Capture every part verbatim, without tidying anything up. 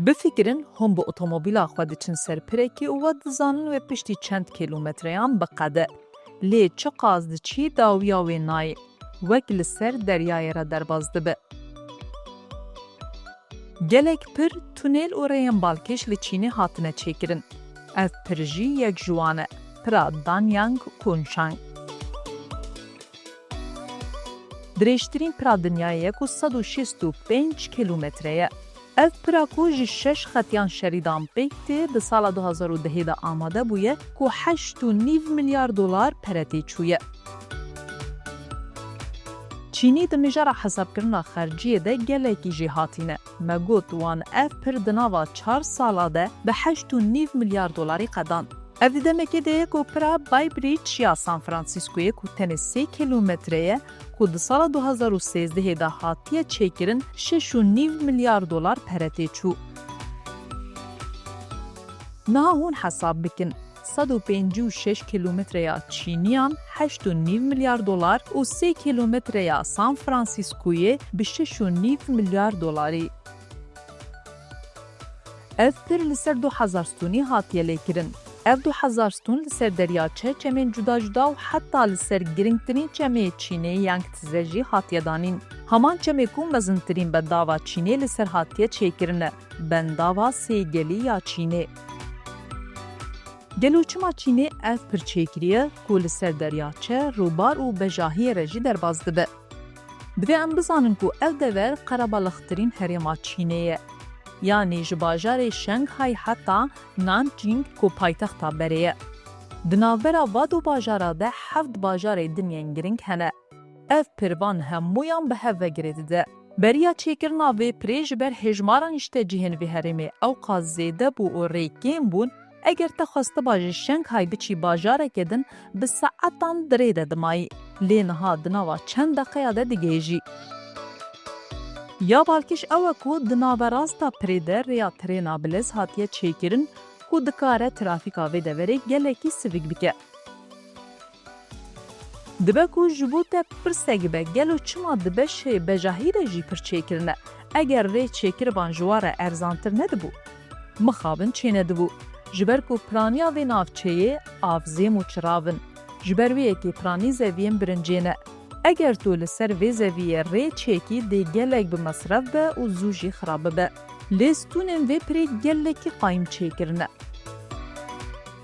Bifikirin, hûn bi otomobîla xwe diçin ser pirekê û we dizanin wê piştî çend kîlometreyan biqede. Lê çiqas diçî dawiya wê nayê, wek li ser deryayê re derbas dibe. Gelek pir, tunêl û rêyên balkêş li Çînê hatine çêkirin. Ev pir jî yek ji wan e, pira Danyang Kunshan. Dirêjtirîn pira dinyayê ye ku sed û şêst û pênc kîlometre ye. Ev pira ku ji şeş xetiyan şerîdan pêk tê, di sala du hazar û dehê de amade bûye ku heşt û nîv milyar dolar pere tê çûye. Çînî di mijara hesabkirina xerciyê de gelekî jêhatî ne. Me got wan ev pir di nava çar sala de bi heşt û nîv milyar dolarî qedand. Ev di demekê de ye ku pira Bay Bridge ya San Franciscoyê ku tenê sê kîlometre ye, ku di sala du hazar û sêzdehê de hatiye çêkirin, şeş û nîv milyar dolar pere tê çû. Niha hûn hesab bikin, sed û pêncî û şeş kîlometreya Çîniyan heşt û nîv milyar dolar û sê kîlometreya San Franciscoyê bi şeş û nîv milyar dolarî. Ev pir li ser du hezar stûnî hatiye lêkirin. Ev du hezar stûn li ser deryaçe, çemên cuda cuda û heta li ser girîngtirîn çemê Çînê Yangtze jî hatiye danîn. Heman çemê ku mezintirîn bendava Çînê li ser hatiye çêkirine, bendava Sêgelî ya Çînê. Gelo çima Çînê ev pir çêkiriye ku li ser deryaçe, rûbar û bejahiyê re jî derbas dibe? Divê em bizanin ku ev dever qerebalixtirîn herêma Çînê ye, yanî ji bajarê Şenghayê heta Nanjing ku paytexta berê ye. Di navbera va du bajara de heft bajarê din yên girîng hene. Ev pir van hemûyan bi hev ve girê dide. Beriya çêkirina vê pirê ji ber hêjmara niştecihên vê herêmê ewqas zêde bû û rê kêm bûn, eger te xwestiba ji Şenghay biçî bajareke din, bi saetan di rê de dimayî. Lê niha di nava çend deqeya de digihêjî. Ya balkêş ew e ku di naverasta pirê de rêya trêna bilez hatiye çêkirin ku dikare trafîka vê deverê gelekî sivik bike. Dibe ku ji bo te pirsek be, gelo çima di beşê bejahî de jî pir çêkirine? Eger rê çêkiriban ji wan re erzantir nedibû? Mixabin çênedibû. Ji ber ku piraniya vê navçeyê avzêm û çirav in. Ji ber wê yekê piranî zeviyên birincê ne. Eger tu li ser vê zeviyê rê çêkî, dê gelek bi mesref be û zû jî xirab bibe. Lê stûnên vê pirê gelekî qayîm çêkirine.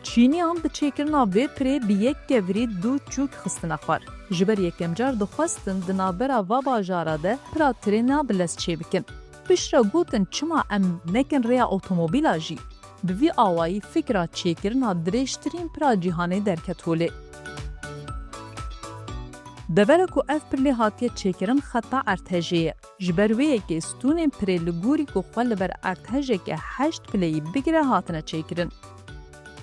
Çîniyan bi çêkirina vê pirê bi yek kevirî du çûk xistine xwar. Ji ber yekem car dixwestin di navbera va bajara de pira trêna bilez çêbikin. Piştre gotin, çima em nekin rêya otomobîla jî? Bi vî awayî fikra çêkirina dirêjtirîn pira cîhanê derket holê. Devera ku ev pir lê hatiye çêkirin xeta erdhejê ye. Ji ber wê yekê stûnên pirê li gorî ku xwe li ber erdhejeke heşt pileyî bigire hatine çêkirin.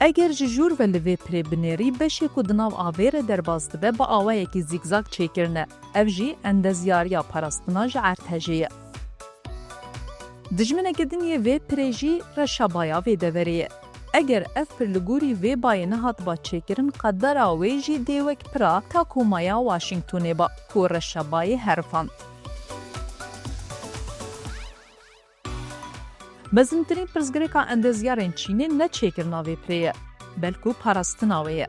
Eger ji jûr ve li vê pirê binêrî, beşê ku di nav avê re derbas dibe bi awayekî zîgzag çêkirine. Ev jî endezyariya parastina ji erdhejê ye. Dijmineke din yê vê pirê jî reşebaya vê deverê ye. Eger ev pir li gorî vê bayê nehatiba çêkirin, qedera wê jî dê wek pira Takomaya Washingtonê ba, ku reşebayê herifand. Mezintirîn pirsgirêka endezyarên Çînê ne çêkirina vê pirê ye, belku parastina wê ye.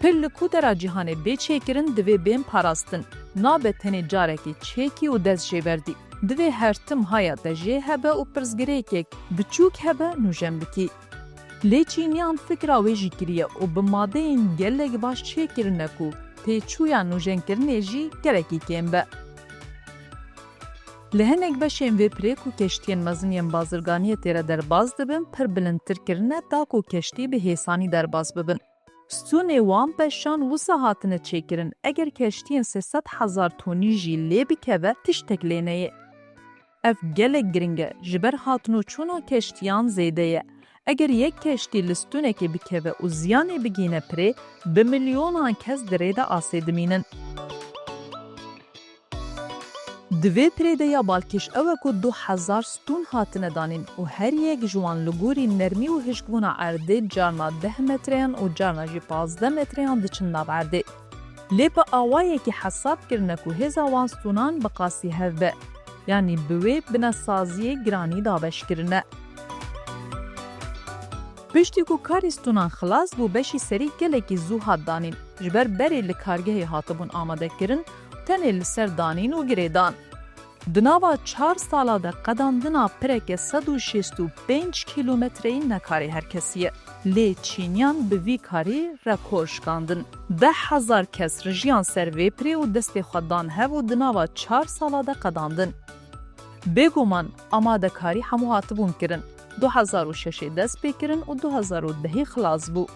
Pir li ku dera cîhanê bê çêkirin, divê bên parastin. Nabe tenê carekê çêkî û dest jê berdî. Divê her tim haya te jê hebe û pirsgirêkek biçûk hebe nûjen bikî. Lê Çîniyan fikra wê jî kiriye û bi madeyên gelek baş çêkirine ku têçûya nûjenkirinê jî gelekî kêm be. Li hinek beşên vê pirê ku keştiyên mezin yên bazirganiyê tê re derbas dibin, pir bilindtir kirine da ku keştî bi hêsanî derbas bibin. Stûnê wan beşan wisa hatine çêkirin, eger keştiyên sê sed hezar tonî jî lê bikeve, tiştek lê neyê. Ev gelek giring e, ji ber hatinoçûna keştiyan zêde ye. Eger yek keştî li stûnekê bikeve û ziyanê bigihîne pirê, bi milyonan kes di rê de asê dimînin. Di vê pirê de ya balkêş ew e ku du hezar stûn hatine danîn û her yek ji wan li gorî nermî û hişkbûna erdê carna deh metreyan û carna jî pazdeh metreyan diçin nav erdê. Lê bi awayekî hesab kirine ku hêza wan stûnan bi qasî hev be, yanî bi wê binesaziyê giranî dabeş kirine. Piştî ku karê stûnan xilas bû, beşî serî gelekî zû hat danîn. Ji ber berê li kargehê hatibûn amadekirin, tenê li ser danîn û girêdan. Di nava çar sala de qedandina pireke sed û şêst û pênc kîlometreyî ne karê her kesî ye. Lê Çîniyan bi vî karî rekor şikandin. Deh hezar kes rijiyan ser vê pirê û destê xwe dan hev û di nava çar sala de qedandin. Bêguman amadekarî hemû hatibûn kirin. Du hezar û şeşê dest pê kirin û du hezar û dehê xilas bû.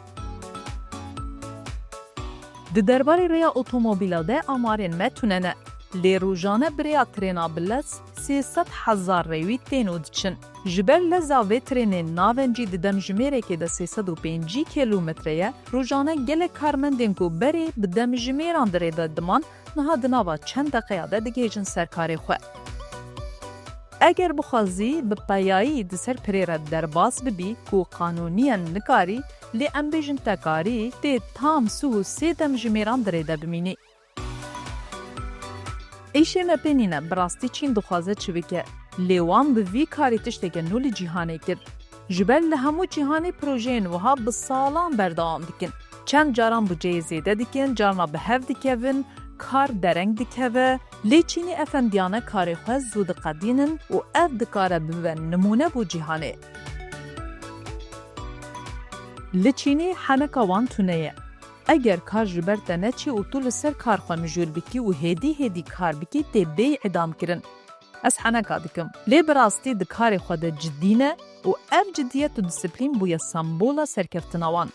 Di derbarê rêya otomobîla de amarên me tune ne. Lê rojane bi rêya trêna bi lez sê sed hezar rêwî tên û diçin. Ji ber leza vê trênê navencî di demjimêrekê de sê sed û pêncî kîlometre ye, rojane gelek karmendên ku berê bi demjimêran di rê de diman, niha di nava çend deqeya de digihêjin ser karê xwe. Eger bixwazî bi peyayî di ser pirê re derbas bibî ku qanûniyen nikarî, lê em bêjin te karî, tê tam sih û sê demjimêran di rê de bimînî. Îşê me pê nîne, bi rastî Çîn dixwaze çi bike, lê wan bi vî karî tişteke nû li cîhanê kir. Ji ber li hemû cîhanê projeyên wiha bi salan berdewam dikin. Çend caran budceyê zêde dikin, carna bi hev dikevin, kar dereng dikeve. Lê Çînî efendiyane karê xwe zû diqedînin û ev dikare bibe nimûne bo cîhanê. Li Çînî heneka wan tune ye. Eger kar ji ber te neçê û tu li ser kar xwe mijûl bikî û hêdî hêdî kar bikî, tê bêyî îdam kirin. Ez heneka dikim. Lê bi rastî di karê xwe de cidî ne û ev cidiyet û disiplîn bûye sembola serkeftina wan.